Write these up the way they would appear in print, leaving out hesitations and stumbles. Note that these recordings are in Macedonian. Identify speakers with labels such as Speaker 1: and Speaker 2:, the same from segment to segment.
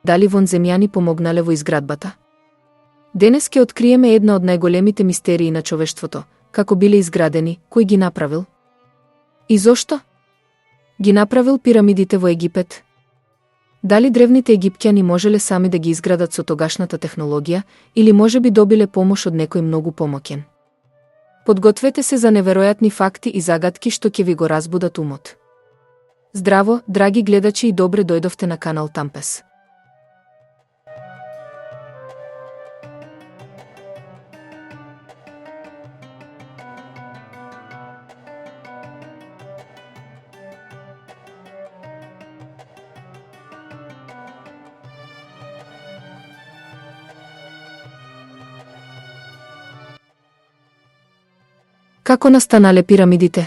Speaker 1: дали вонземјани помогнале во изградбата? Денес ќе откриеме една од најголемите мистерии на човештвото, како биле изградени, кој ги направил? И зошто? Ги направил пирамидите во Египет? Дали древните египтјани можеле сами да ги изградат со тогашната технологија или можеби добиле помош од некој многу помоќен? Подгответе се за неверојатни факти и загадки што ќе ви го разбудат умот. Здраво, драги гледачи, и добре дојдовте на канал Тампес. Како настанале пирамидите?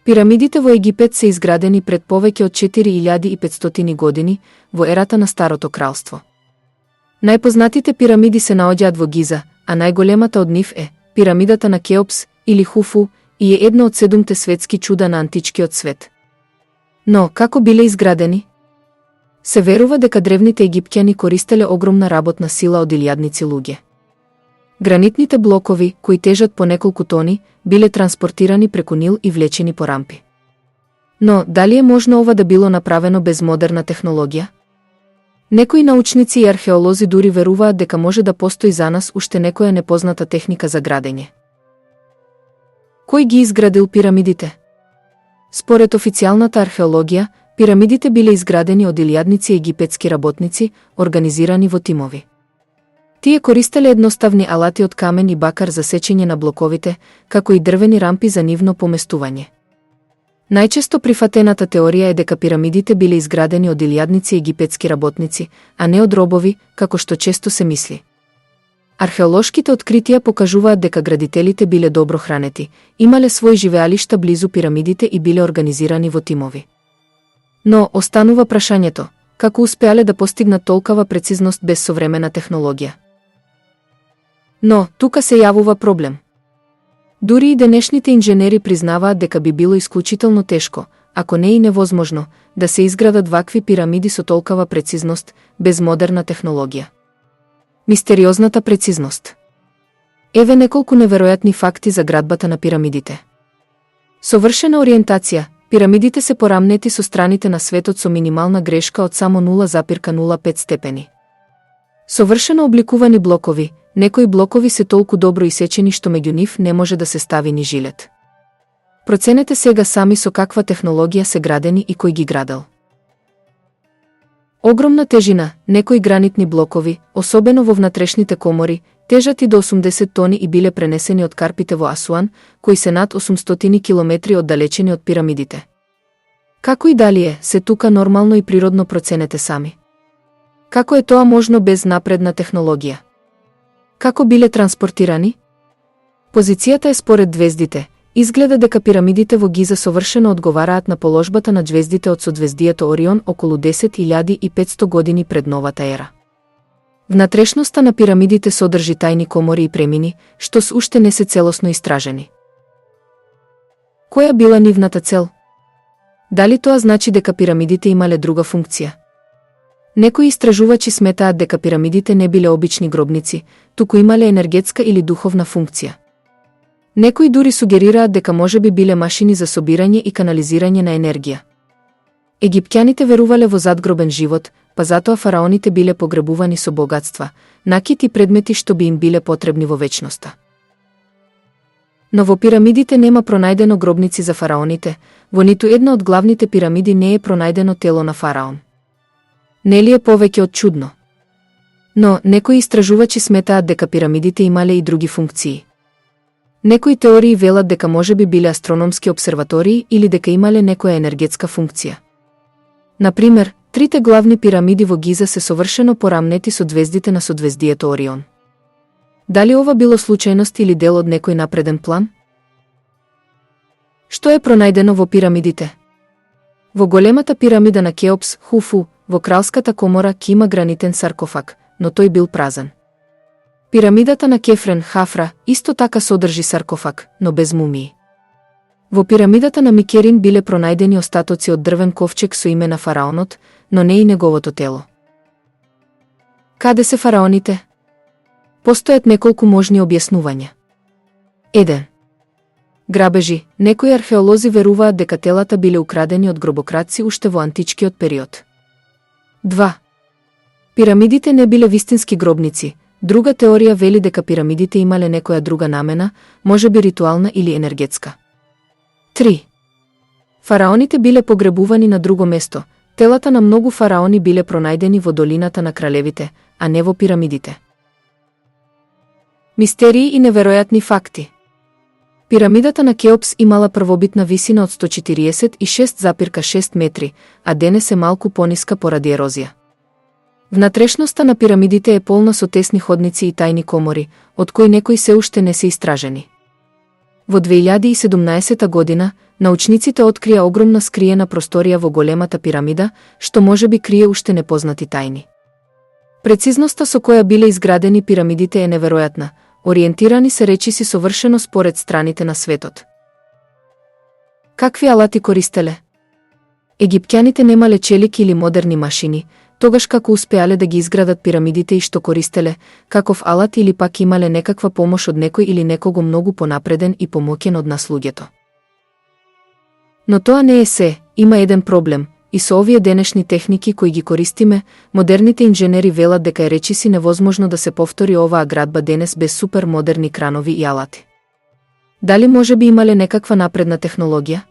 Speaker 1: Пирамидите во Египет се изградени пред повеќе од 4500 години, во ерата на Старото кралство. Најпознатите пирамиди се наоѓаат во Гиза, а најголемата од нив е пирамидата на Кеопс или Хуфу и е едно од 7 светски чуда на античкиот свет. Но, како биле изградени? Се верува дека древните египтјани користеле огромна работна сила од илјадници луѓе. Гранитните блокови, кои тежат по неколку тони, биле транспортирани преку Нил и влечени по рампи. Но, дали е можно ова да било направено без модерна технологија? Некои научници и археолози дури веруваат дека може да постои за нас уште некоја непозната техника за градење. Кој ги изградил пирамидите? Според официјалната археологија, пирамидите биле изградени од илјадници египетски работници, организирани во тимови. Тие користеле едноставни алати од камен и бакар за сечење на блоковите, како и дрвени рампи за нивно поместување. Најчесто прифатената теорија е дека пирамидите биле изградени од илјадници египетски работници, а не од робови, како што често се мисли. Археолошките откритија покажуваат дека градителите биле добро хранети, имале своји живеалишта близу пирамидите и биле организирани во тимови. Но, останува прашањето, како успеале да постигнат толкова прецизност без современа технологија? Но, тука се јавува проблем. Дури и денешните инженери признаваат дека би било исклучително тешко, ако не и невозможно, да се изградат вакви пирамиди со толкова прецизност, без модерна технологија. Мистериозната прецизност. Еве неколку неверојатни факти за градбата на пирамидите. Совршена ориентација. Пирамидите се порамнети со страните на светот со минимална грешка од само 0,05 степени. Совршено обликувани блокови. Некои блокови се толку добро исечени што меѓу нив не може да се стави ни жилет. Проценете сега сами со каква технологија се градени и кој ги градел. Огромна тежина. Некои гранитни блокови, особено во внатрешните комори, тежат и до 80 тони и биле пренесени од карпите во Асуан, кои се над 800 километри оддалечени од пирамидите. Како и дали е, се тука нормално и природно проценете сами. Како е тоа можно без напредна технологија? Како биле транспортирани? Позицијата е според ѕвездите. Изгледа дека пирамидите во Гиза совршено одговараат на положбата на ѕвездите од созвездието Орион околу 10.500 години пред новата ера. Внатрешноста на пирамидите содржи тајни комори и премини, што с уште не се целосно истражени. Која била нивната цел? Дали тоа значи дека пирамидите имале друга функција? Некои истражувачи сметаат дека пирамидите не биле обични гробници, туку имале енергетска или духовна функција. Некои дури сугерираат дека можеби биле машини за собирање и канализирање на енергија. Египтјаните верувале во задгробен живот, па затоа фараоните биле погребувани со богатства, накит и предмети што би им биле потребни во вечноста. Но во пирамидите нема пронајдено гробници за фараоните, во ниту една од главните пирамиди не е пронајдено тело на фараон. Нели е повеќе од чудно? Но, некои истражувачи сметаат дека пирамидите имале и други функции. Некои теории велат дека можеби биле астрономски обсерватории или дека имале некоја енергетска функција. Например, трите главни пирамиди во Гиза се совршено порамнети со ѕвездите на созвездието Орион. Дали ова било случајност или дел од некој напреден план? Што е пронајдено во пирамидите? Во големата пирамида на Кеопс, Хуфу, во кралската комора ки има гранитен саркофаг, но тој бил празен. Пирамидата на Кефрен, Хафра, исто така содржи саркофаг, но без мумии. Во пирамидата на Микерин биле пронајдени остатоци од дрвен ковчег со име на фараонот, но не и неговото тело. Каде се фараоните? Постојат неколку можни објаснувања. 1. Грабежи. Некои археолози веруваат дека телата биле украдени од гробокраци уште во античкиот период. 2. Пирамидите не биле вистински гробници. Друга теорија вели дека пирамидите имале некоја друга намена, можеби ритуална или енергетска. 3. Фараоните биле погребувани на друго место. Телата на многу фараони биле пронајдени во долината на кралевите, а не во пирамидите. Мистерии и неверојатни факти. Пирамидата на Кеопс имала првобитна висина од 146,6 метри, а денес е малку пониска поради ерозија. Внатрешноста на пирамидите е полна со тесни ходници и тајни комори, од кои некои се уште не се истражени. Во 2017 година, научниците открија огромна скриена просторија во големата пирамида, што можеби крие уште непознати тајни. Прецизноста со која биле изградени пирамидите е неверојатна, ориентирани се речиси совршено според страните на светот. Какви алати користеле? Египтјаните немале челик или модерни машини, тогаш како успеале да ги изградат пирамидите и што користеле, каков алат или пак имале некаква помош од некој или некого многу понапреден и помоќен од нас луѓето. Но тоа не е се, има еден проблем, и со овие денешни техники кои ги користиме, модерните инженери велат дека е речиси невозможно да се повтори оваа градба денес без супер модерни кранови и алати. Дали можеби имале некаква напредна технологија?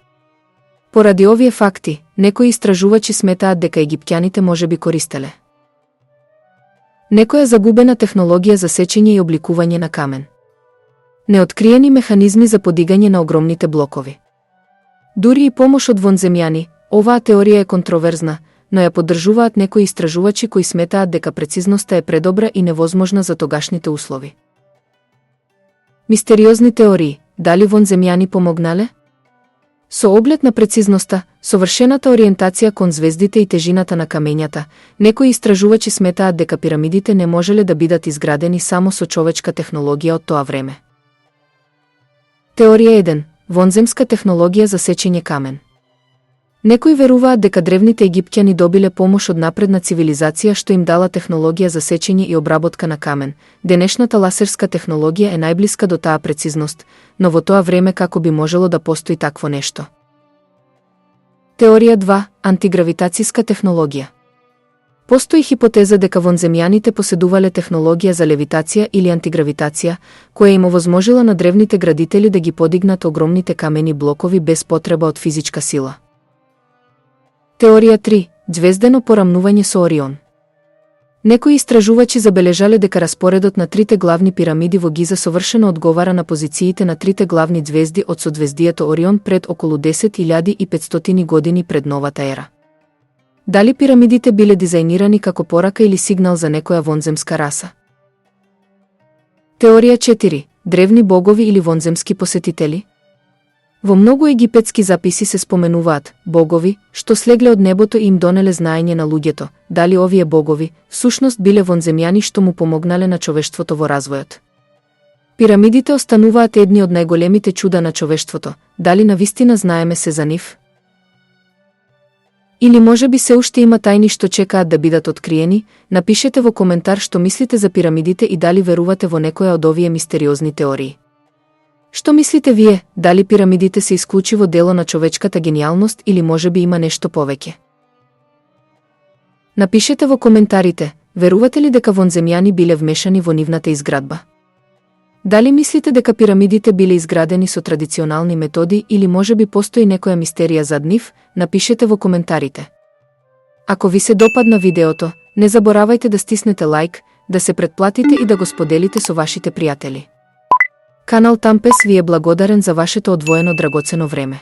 Speaker 1: Поради овие факти, некои истражувачи сметаат дека египтјаните можеби користеле некоја загубена технологија за сечење и обликување на камен. Неоткриени механизми за подигање на огромните блокови. Дури и помош од вонземјани, оваа теорија е контроверзна, но ја поддржуваат некои истражувачи кои сметаат дека прецизноста е предобра и невозможна за тогашните услови. Мистериозни теории, дали вонземјани помогнале? Со оглед на прецизноста, совршената ориентација кон звездите и тежината на камењата, некои истражувачи сметаат дека пирамидите не можеле да бидат изградени само со човечка технологија од тоа време. Теорија 1. Вонземска технологија за сечење камен. Некои веруваат дека древните египтјани добиле помош од напредна цивилизација што им дала технологија за сечење и обработка на камен. Денешната ласерска технологија е најблиска до таа прецизност, но во тоа време како би можело да постои такво нешто? Теорија 2. Антигравитацијска технологија. Постои хипотеза дека вонземјаните поседувале технологија за левитација или антигравитација, која им овозможила на древните градители да ги подигнат огромните камени блокови без потреба од физичка сила. Теорија 3. Ѕвездено порамнување со Орион. Некои истражувачи забележале дека распоредот на трите главни пирамиди во Гиза совршено одговара на позициите на трите главни ѕвезди од созвездието Орион пред околу 10.500 години пред новата ера. Дали пирамидите биле дизајнирани како порака или сигнал за некоја вонземска раса? Теорија 4. Древни богови или вонземски посетители? Во многу египетски записи се споменуваат богови, што слегле од небото и им донеле знаење на луѓето. Дали овие богови, всушност биле вонземјани што му помогнале на човештвото во развојот? Пирамидите остануваат едни од најголемите чуда на човештвото. Дали навистина знаеме се за нив? Или можеби се уште има тајни што чекаат да бидат откриени? Напишете во коментар што мислите за пирамидите и дали верувате во некоја од овие мистериозни теории. Што мислите вие, дали пирамидите се исклучиво дело на човечката гениалност или можеби има нешто повеќе? Напишете во коментарите, верувате ли дека вонземјани биле вмешани во нивната изградба? Дали мислите дека пирамидите биле изградени со традиционални методи или можеби постои некоја мистерија зад нив? Напишете во коментарите. Ако ви се допадна видеото, не заборавајте да стиснете лайк, да се претплатите и да го споделите со вашите пријатели. Канал Тампес ви е благодарен за вашето одвоено драгоцено време.